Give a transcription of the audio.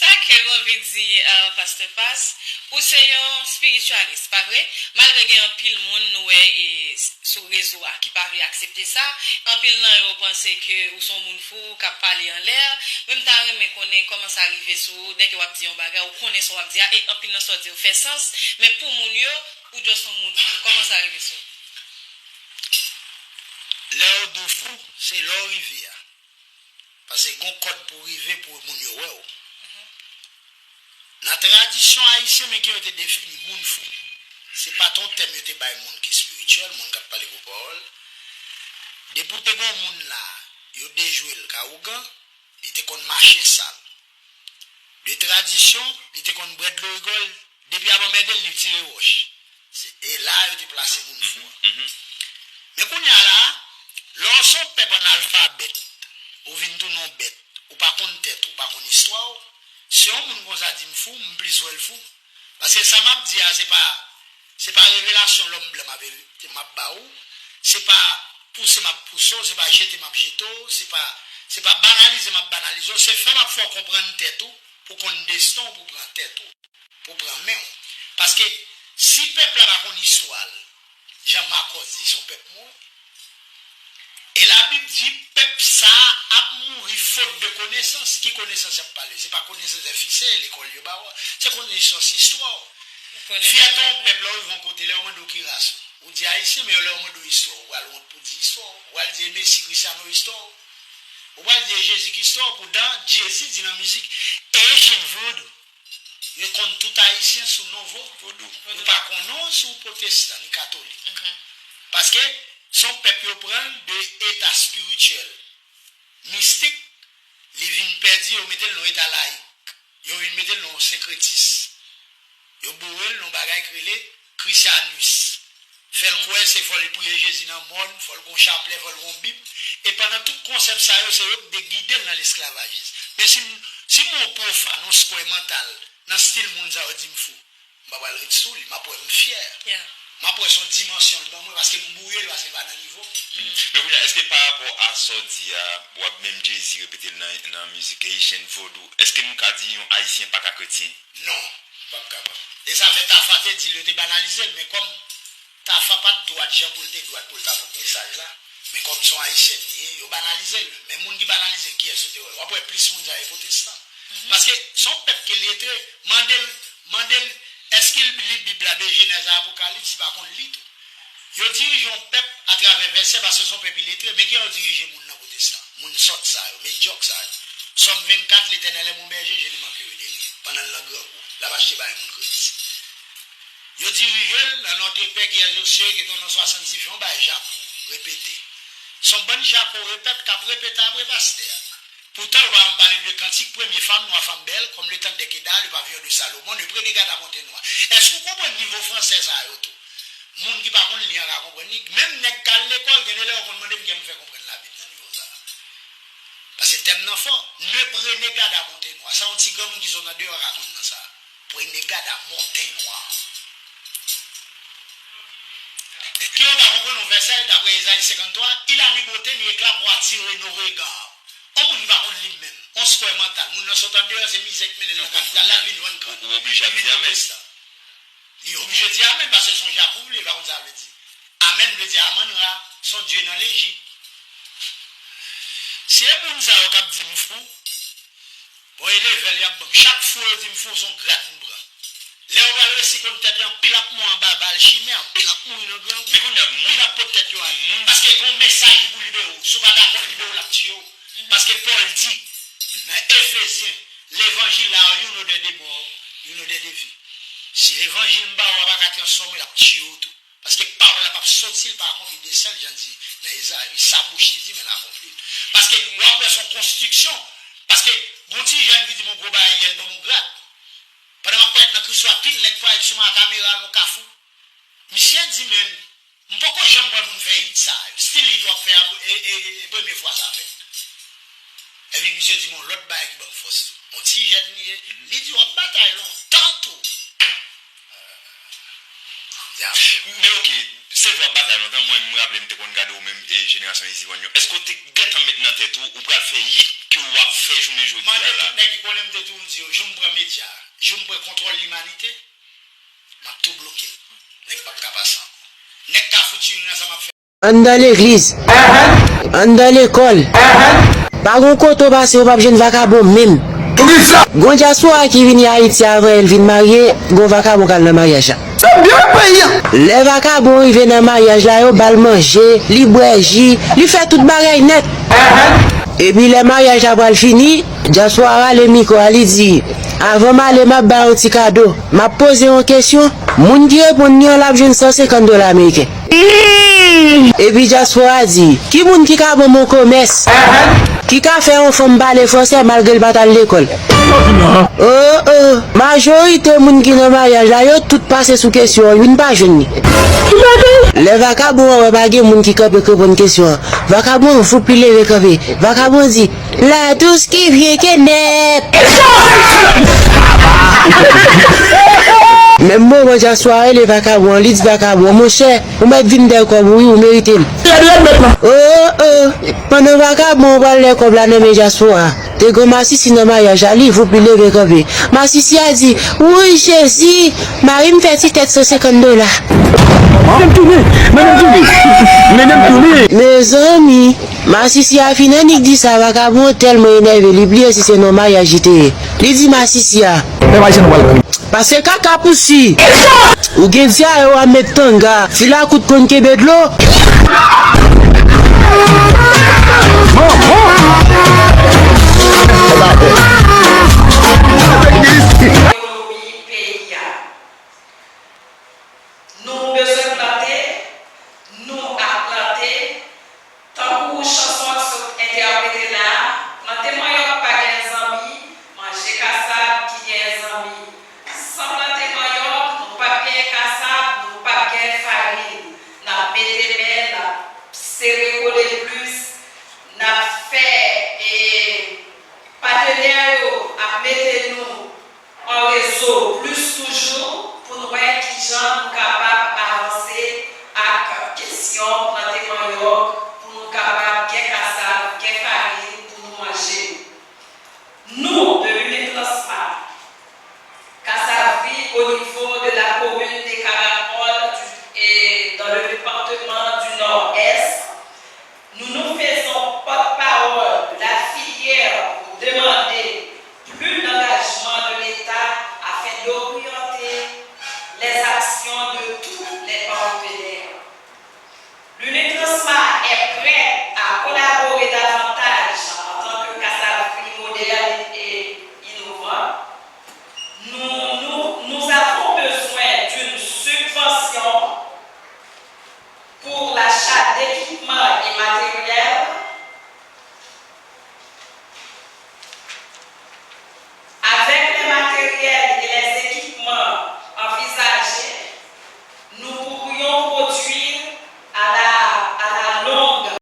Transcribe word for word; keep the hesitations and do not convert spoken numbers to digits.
Sa ke m anvi di, uh, Pastè Pas, ou se yon espiritualist, pa vre? Malgre gen anpil moun nou wè e, sou rezo a ki pa vle aksepte sa, anpil nan yo panse ke ou se yon moun fou k ap pale anlè. Men m ta renmen konnen kòman sa rive sou ou, dèke w ap di yon bagay, ou konnen sa w ap di a, e anpil nan sa w di yo fè sans, men pou moun yo, ou just yon moun fou. Kòman sa rive sou ou? Lè yo di w fou, se lè w rive a. Paske gon kòd pou rive pou moun yo wè w. Nan tradisyon ayisyen, men ke yo te defini moun fou. Se pa t yon tèm yo te bay moun ki espirityèl, moun k ap pale gwo pawòl. Depi w te gen yon moun la, yo dejwe l ka ougan, li te konn mache sal. De tradisyon, li te konn bwè dlo rigòl, depi y ap anmède l, li tire wòch. Se e la yo te plase moun fou an. Men kounye a la, lè w se yon pèp analfabèt, ou vin tounen yon bèt, ou pa konn tèt ou, ou pa konn istwa w, si yon moun konsa di m fou, m plis wè l fou. Paske sa m ap di a, se pa, se pa revelasyon lòm blan m ap, m ap ba ou, se pa pouse m ap pouse w, se pa jete m ap jete w, se pa, se pa banalize m ap banalize w, se fè m ap fè w konprann tèt ou, pou konn desten w, pou pran tèt ou, pou pran men w. Paske si pèp la pa konn istwa l, jan Makòs di, se yon pèp mouri. E Labib di, pèp sa a ap mouri fot de konesans. Ki konesans y ap pale? Se pa konesans F I C, lekòl yo ba w. Se konesans istwa w. Fyète yon pèp, lè w rive yon kote, lè yo mande w ki ras ou, ou di ayisyen, men lè yo mande w istwa w, ou pral wont pou di istwa w. Ou pral di e Mesi Krisyano istwa w. Ou pral di e Jezi ki istwa w, poutan Jezi di nan mizik Haitian Vodou. Yo konn tout ayisyen sou non vo. Vodou. Ou pa konnen w si w pwotestan ni katolik. Paske se yon pèp yo pran l de eta espirityèl, mistik, li vin pèdi, yo mete l nan eta layik. Yo vin mete l nan yon senkretis. Yo boure l nan yon bagay k rele Krisyanis. Fè l kwè se fò li priye Jezi nan mòn, fò l gon chaplè, fò l gon bib. E pandan tout konsèp sa yo, se yo ki te gide l nan lesklavajis. Men si m, si m yon pwofàn, yon skwè mantal, nan stil moun sa yo di m fou, m pa pral ret sou li, m ap wè m fyè. M ap wè se yon dimansyon l ban mwen, paske m bouye l, paske l pa nan nivo m. Men kounye a, èske pa rapò a sa w di a, w ap menm Jay-Z repete l nan, nan mizik Haitian Vodou, èske nou ka di yon Ayisyen pa ka kretyen? Non, m p ap kapab. E sa fè Tafa te di l yo te banalize l, men kòm Tafa pa t dwat jan pou l te dwat pou l ta pote mesaj la, men kòm se yon Ayisyen li ye, yo banalize l. Men moun ki banalize l, kiyès ou te wè? W ap wè plis moun sa yo pwotestan. Paske se yon pèp ki letre, mande l, mande l, èske l li Bib la de Jenèz a Apokalips, li pa konn li tou. Yo dirije yon pèp atravè vèsè paske se yon pèp iletre, men kijan yo dirije moun nan pwotestan? Moun sòt sa yo, medyòk sa yo. Sòm vennkat, Letènèl è mon bèje, je ne manquerai de rien. Pandan l nan grangou, l ap achte bay moun kredi. Yo dirije l nan nòtre pè ki è zosye, ki ton nan swasann zifyon, bay jako, repete. Se yon bann jako repèt k ap repete apre pastè a. Poutan, yo pa janm pale de kantik premye fanm nwa, fanm bèl, comme le temple de Kedar, le pavillon de Salomon, ne prenez garde à montagne noire. Èske w konprann nivo fransè sa yo tou? Moun ki pa konn li an ka konprann li. Menm nèg k al lekòl, gen de lè yo konn mande m kijan m fè konprann Labib nan nivo sa a. Paske tèm nan fò. Ne prenez garde à montagne noire. Sa yon ti granmoun ki sot andeyò ka konn nan sa. Prenez garde à montagne noire. Ki yo ka konprann yon vèsè, daprè Ezayi senkanntwa, il a mis beauté ni éclat pour attirer nos regards. On moun ki pa konn li menm, on skwè mantal, moun nan sot andeyò, se mizè k mennen l nan kapital la, l vin vann kran. Li vin pwotestan. Li oblije di amèn, paske se yon japwouv li, li pa konn sa vle di. Amèn vle di Amanra, se yon dye nan Lejip. Se moun sa yo k ap di m fou. Bon, e level y ap ban m. Chak fwa yo di m fò se yon grad m pran. Lè yo pral resi konn tèt yo, anpil ap mò anba bal chimè, anpil ap mouri nan grangou, anpil ap pot tèt yo ale. Paske gen yon mesaj ki pou libere w. Si w pa dakò libere w, l ap tiye w. Paske Pòl di nan Efezyen, levanjil la a, yon odè de mò, yon odè de vi. Si levanjil m ba w a pa ka transfòme w, l ap tiye w tou. Paske pawòl la p ap soti, l pa akonpli desen l, jan di nan Ezayi, sa bouch li di, men l akonpli l. Paske w ap wè se yon konstriksyon. Paske gon ti jèn ki di m yon gwo bagay yè, l ban m yon grad. Pandan m ap parèt nan Kris la, pil nèg parèt sou mwen ak kamera nan yon kafou. Misye di, men, m poko janm wè moun fè hit sa yo. Stil hit w ap fè a, e, e, e, e premye fwa sa fèt. Epi misye di m yon lòt bagay ki ban m fòs tou. Yon ti jèn li ye. Li di, w ap batay lontan tou. Men oke, se vre w ap batay lontan, mwen m raple m te konn gade w menm e Jenerasyon Easy One yo. Èske w te gentan met nan tèt ou, ou pral fè hit ke w ap fè jounen jodi a la? Mande tout nèg ki konnen m te tou, m di yo, jou m pran medya, jou m pran kontwòl limanite, m ap tou bloke l. Nèg p ap ka pase ankò. Nèg ka fout chire nan sa m ap fè. Anndan legliz, anndan lekòl, pa gon kote w pase ou p ap jwenn vakabon menm. Gon dyaspora ki vini Ayiti avan el vin marye, gon vakabon k al nan maryaj la. Lè vakabon rive nan maryaj la, yo ba l manje, li bwè ji, li fè tout bagay nèt. Epi lè maryaj la pral fini, dyaspora rale mikwo a, li di, avan m ale, m ap ba yon ti kado. M ap poze yon kesyon, moun ki reponn li an, l ap jwenn san senkant dola ameriken. Epi dyaspora di, ki moun ki ka ban m yon komès, ki ka fè yon fanm pale fransè malgre l pa t al lekòl? Oh, oh, majorite moun ki nan maryaj la, yo tout pase sou kesyon an, youn pa jwenn li. Lè vakabon an wè pa gen moun ki kanpe k reponn kesyon an, vakabon an foup li leve kanpe. Vakabon di, la douce qui vient qui naît. Menm moman dyaspora rele vakabon an, li di vakabon an, monchè, ou mèt vin dèyè kòb ou wi, ou merite l. Oh, oh. Pandan vakabon an pral dèyè kòb la nan men dyaspora, te gen masisi nan maryaj la, li voup li leve kanpe. Masisi a di, wouyy Jezi, mari m fè ti tèt san senkant dola. Mezanmi, masisi a fin annik di sa, vakabon an tèlman enève, li bliye si se nan maryaj li te ye. Li di masisi a, pase kaka pou si. Ou gen dyaye, w ap met tanga, fil a kout konn kenbe dlo. Ekonomi peyi a. Nou bezwen plante, nou ap plante. Tankou chanson an k sot entèprete la, plante manyòk pa gen zanmi, manje kasab ki gen zanmi. San plante manyòk, nou p ap gen kasab, nou p ap gen farin. N ap mete men, n ap sere kole plis, n ap fè, e, patenè yo ap mete nou an rezo plis toujou pou n wè kijan nou kapab avanse ak kesyon plante manyòk, pou nou kapab gen kasab, gen farin pou nou manje. Nou, depi men lansman Kasavri o nivo